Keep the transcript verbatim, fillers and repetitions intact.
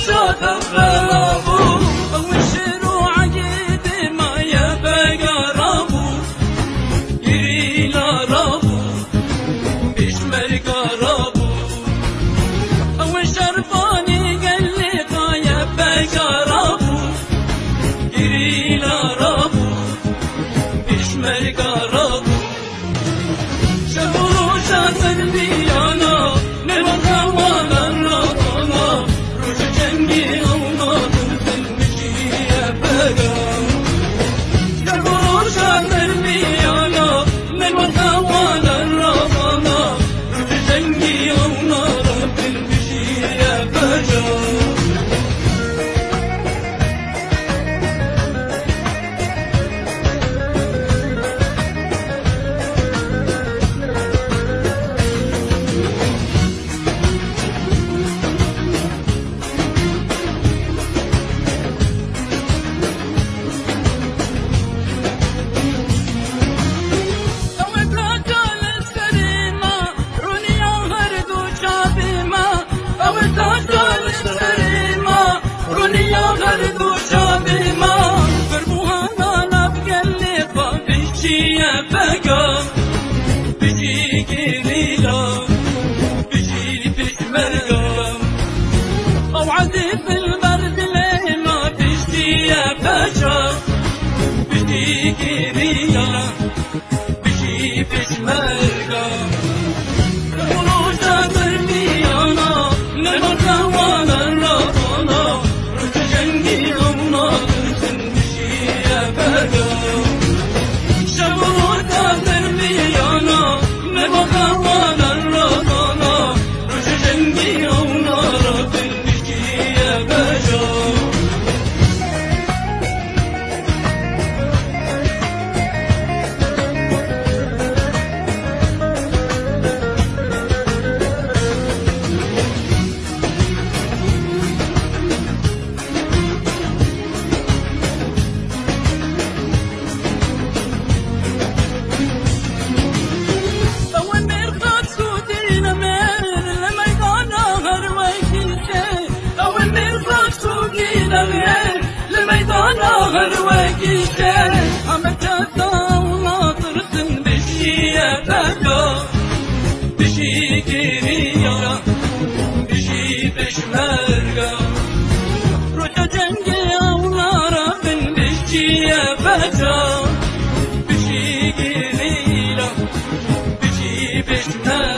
Şaxebela bû, ew şêro egê dê maye pega rabû, girîla rabû, pêşmerga rabû. Ew şervanê gelê xaye pega rabû, girîla rabû, pêşmerga rabû. Şev û roja sermiyana, nêva xewanan ra dana, roj û cengî ew natirsin, bijîye pega. Şev û roja sermiyana, nêva xewanan ra dana, roj û cengî ew natirsin, bijîye pega. Ew ê kaka lezkerê ma, rûniya her du çavê ma. Ew ê kaka lezkerê ma, rûniya her du çavê ma. Firbûhana nav gelê xwe, bijîye pega, bijî gerîla, bijî pêşmerga. Ew ezîz dilber dilê ma, bijîye pega, bijî gerîla, bijî pêşmerga. Roja sermiyana, nêva xewanan ra dana, roj û cengî ew natirsin, bijîye pega. Şev û roja sermiyana, nêva xewanan ra dana, roj û cengî ew natirsin, bijîye pega. Ew ê mêrxas û dîlemêr li meydana her wekî tê. Ew ê mêrxas û dîlemêr li meydana her wekî tê. Heme çeta û natirsin, bijîye pega, bijî gerîla, bijî pêşmerga. Roja cengê ew nara bin, bijîye pega, bijî gerîla, bijî pêşmerga.